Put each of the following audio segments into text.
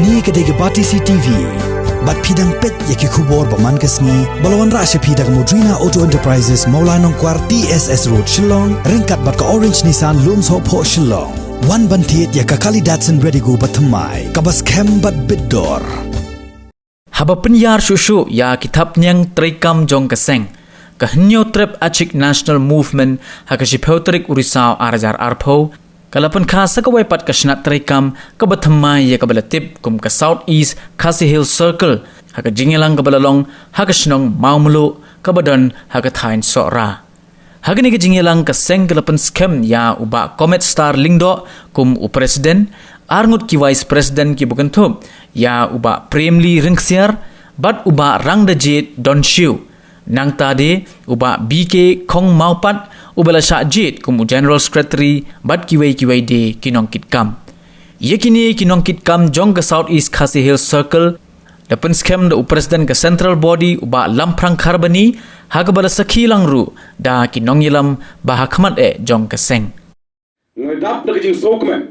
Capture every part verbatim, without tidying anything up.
Kane ka dei ka Batesi T V. Bad phi dang peit ïa ki khubor ba man ka sngi ba la wanrah sha phi da ka Modrina Auto Enterprises, Mawlai Nongkwar, T S S Road, Shillong, ryngkat bad ka Orange Nissan, Lumsohphoh, Shillong. Wan ban thied ïa ka kali Datsun Redigo ba thymmai, kaba skhem bad bit dor. Haba pynïar shuh shuh ïa ki thapniang treikam jong ka seng, ka Hynñiewtrep Achik National Movement ha ka shiphew tarik u Risaw ar hajar arphew, ka la pynkha sa kawei pat ka shnat treikam kaba thymmai ïa kaba la tip kum ka South East Khasi Hills Circle, ha ka jingïalang kaba la long ha ka shnong Mawmluh kaba don ha ka thaiñ Sohra. Ha kane ka jingïalang ka seng ka la pynskhem ïa u Bah Comet Star Lyngdoh kum u President, arngut ki Vice President kiba kynthup ïa u Bah Premli Rynksiar bad u Bah Rangdajied Donshiu. Nangta de u Bah B K Khong Mawpat uba la shah jied kum u General Secretary bad kiwei kiwei de ki nongkitkam. Ïa kine ki nongkitkam jong ka South East Khasi Hills Circle la pynskhem da u President ka Central Body u Bah Lamphrang Kharbani, ha kaba la sakhi lang ruh da ki nongïalam ba ha khmat eh jong ka seng. Nga dap da ka jingsngewkmen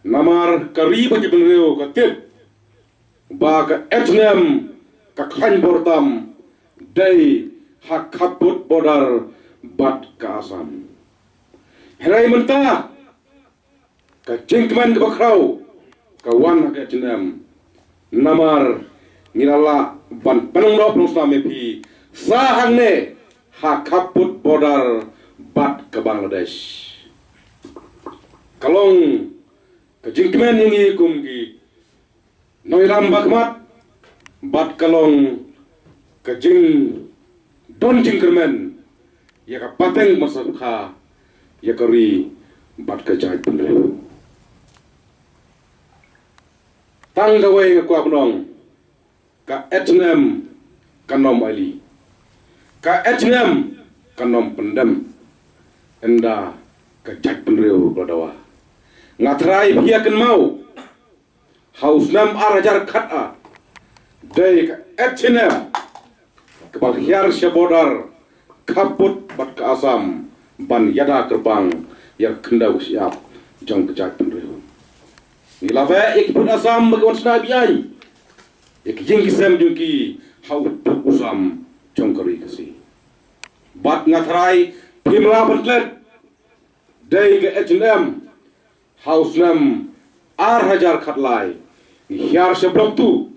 namar ka ri bad ka jaitbynriew ka tip ba ka H N M ka khlaiñ bor tam dei ha khappud border bad ka Assam. Hynrei mynta ka jingkmen kaba khraw ka wan ha ka H N M. Namar ngi la lah ban pynlong noh pynlong snam ïa phi sa hangne ha khappud border bad ka Bangladesh. Ka long ka jingkmen ïa ngi kum ki nongïalam ba khmat bad ka long ka jingdon jingkyrmen ïa ka pateng ban sngewkha ïa ka ri bad ka jaitbynriew. Tang kawei nga kwah ban ong, ka H N M kan ym ailad, ka H N M kan ym pyndem ynda ka jaitbynriew ka la dawa. Nga tharai phi ïa kynmaw ha u snem ar hajar khatar, dei ka H N M kaba la hiar sha border khappud bad ka Assam ban ïada kyrpang ïa ka khyndew ka shyiap jong ka jaitbynriew. Ngi la weh ïa ki pud Assam ba ki wan shna biang ïa ki ïing ki sem jong ki ha u pud u sam jong ka ri Khasi. Bad nga tharai phim lah ban klet, dei ka H N M ha u snem ar hajar khatlai ngi hiar sha Block Two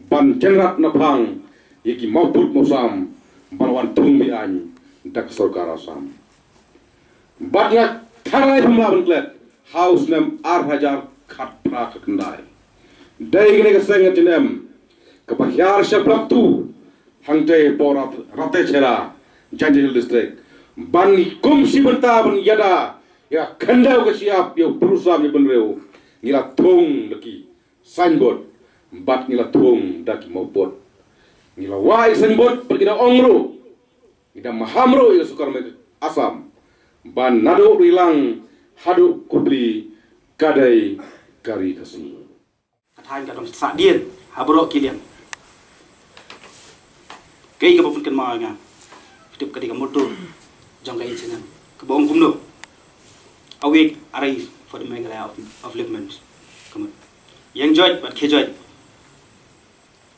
ban jynrat naphang ïa ki mawpud mawsam ba la wan thung biang da ka sorkar Assam. Bad nga tharai phim lah ban klet, ha u snem ar hajar khatphra khatkhyndai, dei kane ka seng H N M kaba hiar sha Block Two hangtei hapoh Rat-, Ratecherra, Jaintia Hills District, ban kum shi bynta ban ïada ïa ka khyndew ka shyiap, ïa u pud u sam jaitbynriew, ngi la thung da ki signboard bad ngi la thung da ki mawpud. Ngi la wai signboard bad ngi da ong ruh, ngi da maham ruh ïa ka sorkar Assam ba naduh Rilang haduh Khupli ka dei ka ri Khasi. Ka thaiñ ka dang sah dien ha baroh ki liang. Kaei kaba pynkynmaw ïa nga, tip ka dei ka motto jong ka H N M kaba ong kumno: A weak array for the Meghalaya of upliftment. Ka mut ïeng joit bad khie joit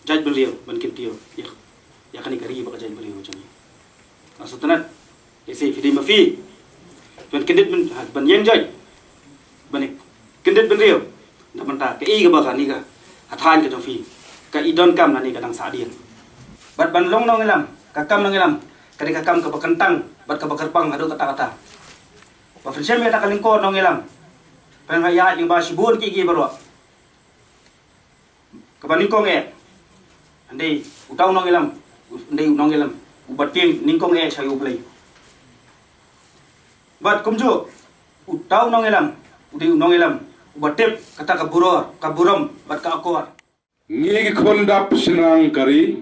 jaitbynriew ban kyntiew ïa, ïa kane ka ri bad ka jaitbynriew jong ngi. Nga sngewtynnat, lehse phi dei ma phi ban kyndit byn, ha, ban ïeng joit, ban kyndit bynriew na bynta kaei kaba kane ka, ka thaiñ ka jong phi ka i donkam lane ka dang sah dien. Bad ban long nongïalam, ka kam nongïalam ka dei ka kam kaba kyntang bad kaba kyrpang haduh katta katta. Ba phin shem ïa kata ka lyngkor nongïalam, phin ïaid lyngba shibun kiei kiei baroh. Kaba nyngkong eh, hynrei uta u nongïalam, hynrei u nongïalam uba tieng nyngkong eh sha U Blei. Bad kumjuh uta u nongïalam u dei u nongïalam uba tip kata ka buror, ka burom bad ka akor. Ngi ki khun dap shynrang ka ri.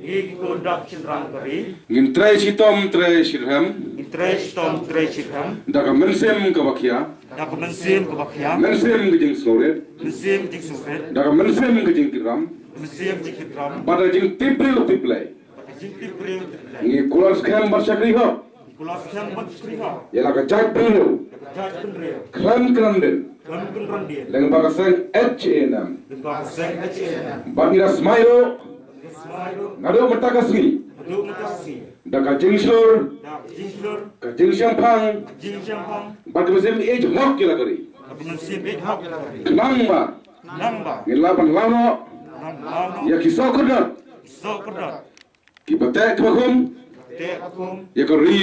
Ngi ki khun dap shynrang ka ri. Ngin trei shitom trei shirhem. Ngin trei shitom trei shirhem. Da ka mynsiem kaba khia. Da ka mynsiem kaba khia. Mynsiem ka jingsngewrit. Mynsiem ka jingsngewrit. Da ka mynsiem ka jingkitram. Mynsiem ka jingkitram. Bad da ka jingtip briew tip Blei. Bad da ka jingtip briew tip Blei. Ngi kular skhem bad shakri hok. Ngi kular skhem bad shakri hok. Ïa la ka jaitbynriew. Khlem kynran dien. Khlem kynran dien. Lyngba ka seng H A N M. Lyngba ka seng H A N M. Bad ngi da smai ruh. Ngi da smai ruh. Naduh mynta ka sngi. Naduh mynta ka sngi. Da ka jingshlur. Da ka jingshlur. Ka jingshemphang. Ka jingshemphang. Bad ka mynsiem ïeit hok ïa la ka ri. Bad ka mynsiem ïeit hok ïa la ka ri. Khnang ba. Khnang ba. Ngin lah ban law noh. Ngin lah ban law noh. Ïa ki soh kordor. Ki soh kordor. Kiba teh kiba khum. Teh kiba khum. Ïa ka ri.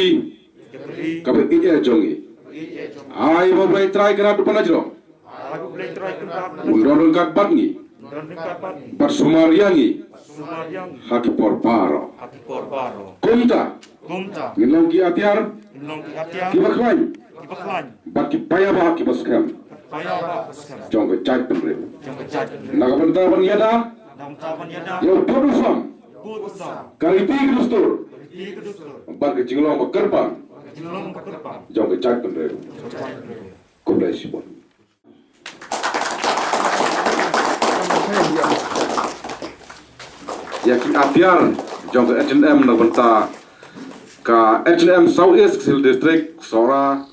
Ïa ka ri. Kaba ïeit jong ngi. Kaba ïeit jong ngi. Ai ba U Blei Trai Kynrad u pynlait jrong. Ai ba U Blei Trai Kynrad u pynlait jrong. Un don ryngkat bad ngi. Un don ryngkat bad ngi. Bad sumar ïa ngi. Bad sumar ïa ngi. Ha ki por baroh. Ha ki por baroh. Kumta. Kumta. Ngin long ki atiar. Ngin long ki atiar. Kiba khlaiñ. Kiba khlaiñ. Bad ki paidbah kiba skhem. Paidbah kiba skhem. Jong ka jaitbynriew. Jong ka jaitbynriew. Na ka bynta ban ïada. Na ka bynta ban ïada. Ïa u pud u sam. Ïa u pud u sam. Ka riti ka dustur. Ka riti ka dustur. Bad ka jinglong ba kyrpang. Ka jinglong ba kyrpang. Jong ka jaitbynriew. Jong ka jaitbynriew. Khublei shibun. Ïa ki atiar jong ka H A N M na ka bynta ka H A N M South East Khasi Hills District, Sohra,